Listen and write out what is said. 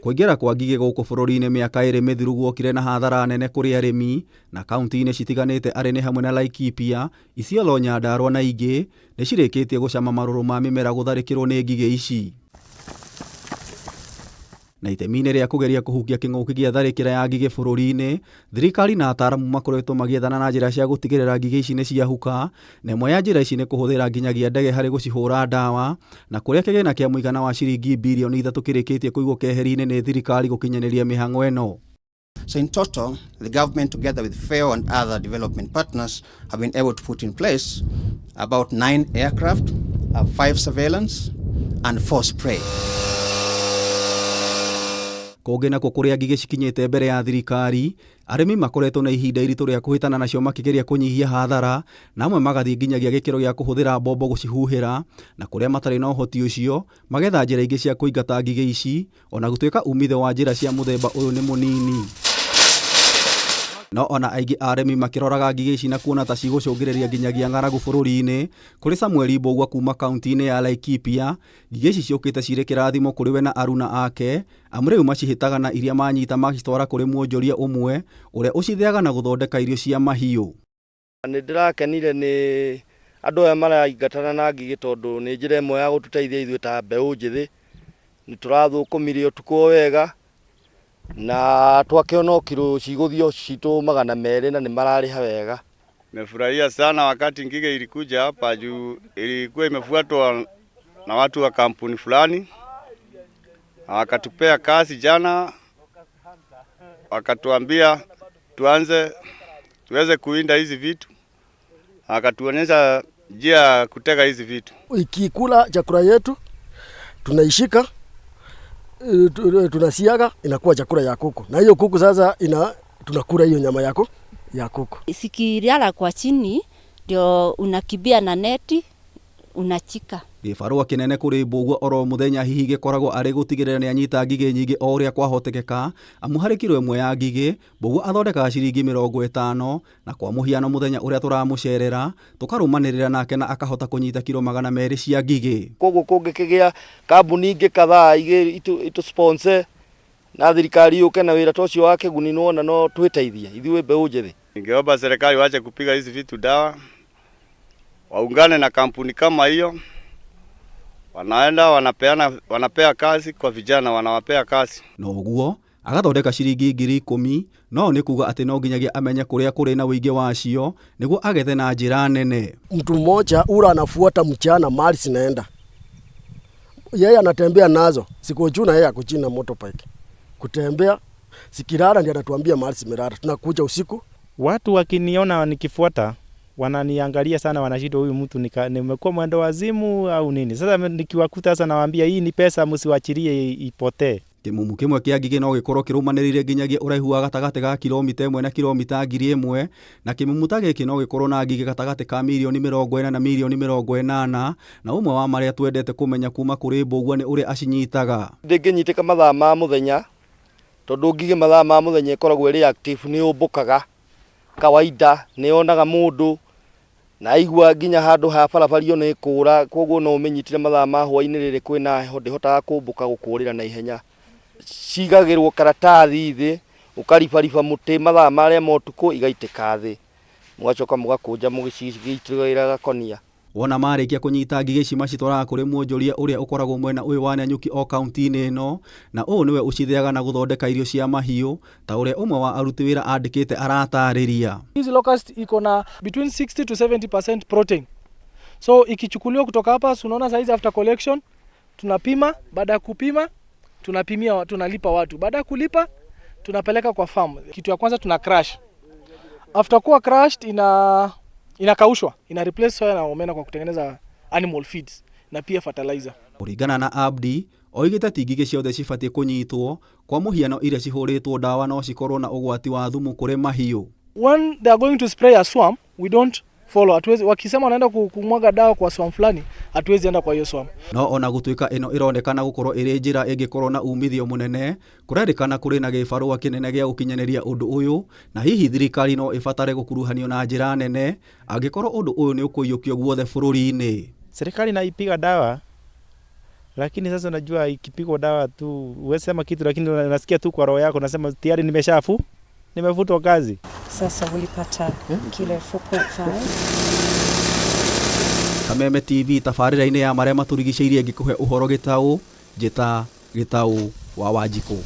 Kũingĩra kwa ngigĩ gũkũ bũrũri-inĩ mĩaka 2 mĩthiru guokire na hathara nene kũrĩ arĩmi na kaunti-inĩ citiganĩte arĩ nĩ hamwe na Laikipia, Isiolo, Nyandarua na ingĩ nĩ cirĩkĩtie gũcama marũrũ ma mĩmera gũtharĩkĩrwo nĩ ngigĩ ici. Na itemi-inĩ rĩa kũgeria kũhukia kĩng'ũki gĩa tharĩkĩra ya ngigĩ bũrũri-inĩ, thirikari na ataaramu makoretwo magĩethana na njĩra cia gũtigĩrĩra ngigĩ ici nĩ ciahuka, na ĩmwe ya njĩra ici nĩ kũhũthĩra nginyagia ndege harĩ gũcihũra ndawa, na kũrĩa kĩgĩna kĩa mũigana wa ciringi birioni 3 kĩrĩkĩtie kũigwo keheri-inĩ nĩ thirikari gũkinyanĩria mĩhang'o ĩno. So in total, the government together with FAO and other development partners have been able to put in place about 9 aircraft, 5 surveillance and 4 spray. Kũngĩ nakuo kũrĩa ngigĩ cikinyĩte mbere ya thirikari, arĩmi makoretwo na ihinda iritũ rĩa kũhĩtana nacio makĩgeria kũnyihia hathara, na amwe magathiĩ nginyagia gĩkĩro gĩa kũhũthĩra mbombo gũcihuhĩra, na kũrĩa matarĩ na ũhoti ũcio magetha njĩra ingĩ cia kũingata ngigĩ ici, ona gũtuĩka umithio wa njĩra cia mũthemba ũyũ nĩ mũnini. No ona aingĩ a arĩmi makĩroraga ngigĩ ici na kuona ta cigũcũngĩrĩria nginyagia ng'aragu bũrũri-inĩ, kũrĩ Samuel Mbũgua kuma kaunti-inĩ ya Laikipia, ngigĩ ici ciũkĩte cirĩ kĩrathimo kũrĩ we na aruna ake, amu rĩu macihĩtaga na iria manyita macitwara kũrĩ mwonjoria ũmwe ũrĩa ũcithĩaga na gũthondeka irio cia mahiũ. Nĩ ndĩrakenire nĩ andũ aya maraingatana na ngigĩ tondũ nĩ njĩra ĩmwe ya gũtũteithia ithuĩ ta mbeũ njĩthĩ. Nĩ tũrathũkũmire ũtukũ o wega na twakĩona kiro cigũthiĩ citũ 200 na nĩ mararĩha wega. Nimefurahia sana wakati ngige ilikuja hapa juu ilikuwa imefuatwa na watu wa kampuni fulani. Wakatupea kazi jana, wakatuambia tuanze tuweze kuinda hizi vitu, wakatuonyesha njia ya kutega hizi vitu. Ikikula chakula yetu tunaishika, tunasiaga, inakuwa chakula ya kuku, na hiyo kuku sasa tunakula hiyo nyama yako ya kuku. Sikilala kwa chini ndio unakimbia na neti unachika. Gĩbarũa kĩnene kũrĩ Mbũgua oro mũthenya hihi gĩkoragwo arĩ gũtigĩrĩra nĩanyita ngigĩ nyingĩ o ũrĩa kwahotekeka, amu harĩ kiro ĩmwe ya ngigĩ Mbũgua athondekaga ciringi 50, na kwa mũhiano mũthenya ũrĩa tũramũcerera tũkarũmanĩrĩra nake na akahota kũnyita kiro 200 cia ngigĩ. Koguo kũngĩkĩgĩa kambuni ingĩ kadhaa igĩ itũ sponsor na thirikari yũke na wĩra ta ũcio wa kĩguni, nĩwona no twĩteithie ithuĩ mbeũ njĩthĩ. Ningeomba serikali waache kupiga hizi vitu dawa, waungane na kampuni kama hiyo, wanaenda wanapeana, wanapea kazi kwa vijana, wanawapea kazi. Na ũguo agathondeka ciringi 10,000, no nĩ kuga atĩ no nginyagia amenye kũrĩa kũrĩ na ũingĩ wacio nĩguo agethe na njĩra nene. Mtu mmoja ura anafuata mchana mali zinaenda, yeye anatembea nazo siku juu na yeye ako chini na motorbike kutembea, sikilala ndiye anatuambia mahali zimelala, tunakuja usiku. Watu wakiniona nikifuata wananiangalia sana, wanashindwa huyu mtu nimekuwa mwendo wazimu au nini. Sasa nikiwakuta sasa nawaambia hii ni pesa, msiwachilie ipotee. Kĩmumu kĩmwe kĩa ngigĩ no gĩkorwo kĩrũmanĩrĩire nginyagia ũraihu wa gatagatĩ ga kilomita 1 na kilomita 1,000, na kĩmumu ta gĩkĩ no gĩkorwo na ngigĩ gatagatĩ ka mirioni 40 na mirioni 80, na ũmwe wa marĩa twendete kũmenya kuma kũrĩ Mbũgua nĩ ũrĩa acinyitaga. Ndĩngĩnyitĩka mathaa ma mũthenya tondũ ngigĩ mathaa ma mũthenya ĩkoragwo ĩrĩ active, nĩ yũmbũkaga kawaida, nĩ yonaga mũndũ na aigua nginya handũ ha barabario nĩ kũra, koguo no ũmĩnyitire mathaa ma hwaĩ-inĩ rĩrĩ kwĩna heho, ndĩhotaga kũmbũka gũkũrĩra na ihenya. Cigagĩrwo karatathi thĩ, ũkaribariba mũtĩ mathaa marĩa ma ũtukũ igaitĩka thĩ, mũgacoka mũgakũnja mũgĩcigitĩra gakonia. Wona marĩkia kũnyita ngigĩ ici macitwaraga kũrĩ mwonjoria ũrĩa ũkoragwo mwena ũyũ wa Nanyuki o kaunti-inĩ ĩno, na ũũ nĩwe ũcithĩaga na gũthondeka irio cia mahiũ ta ũrĩa ũmwe wa aruti wĩra andĩkĩte aratarĩria. Hizi locust iko na between 60 to 70% protein. So ikichukuliwa kutoka hapa, unaona saizi after collection tunapima, baada ya kupima tunapimia, tunalipa watu. Baada ya kulipa tunapeleka kwa farm. Kitu ya kwanza tuna crush. After kuwa crushed inakaushwa, ina replace soya na omena kwa kutengeneza animal feeds na pia fertilizer. Kũringana na Abdi, oigĩte ti ngigĩ ciothe cibatiĩ kũnyitwo, kwa mũhiano iria cihũrĩtwo ndawa no cikorwo na ũgwati wa thumu kũrĩ mahiũ. When they are going to spray a swamp, we don't follow. Hatuwezi, wakisema wanaenda kumwaga dawa kwa swamp fulani, hatuwezi enda kwa hiyo swamp. No ona gũtuĩka ĩno ĩronekana gũkorwo ĩrĩ njĩra ĩngĩkorwo na umithio mũnene, kũrerĩkana kũrĩ na gĩbarũa kĩnene gĩa gũkinyanĩria ũndũ ũyũ, na hihi thirikari no ĩbatare gũkuruhanio na njĩra nene angĩkorwo ũndũ ũyũ nĩ ũkũiyũkio guothe bũrũri-inĩ. Serikali inaipiga dawa, Lakini sasa unajua ikipigwa dawa tu huwezi sema kitu, lakini unasikia tu kwa roho yako unasema tayari nimeshafu nimefutwa kazi. Sasa ulipata kilo 4.5. Kameme TV tabarĩra-inĩ ya marĩa matũrigicĩirie ngĩkũhe ũhoro gĩtaũ, njĩta Gĩtaũ wa Wanjikũ.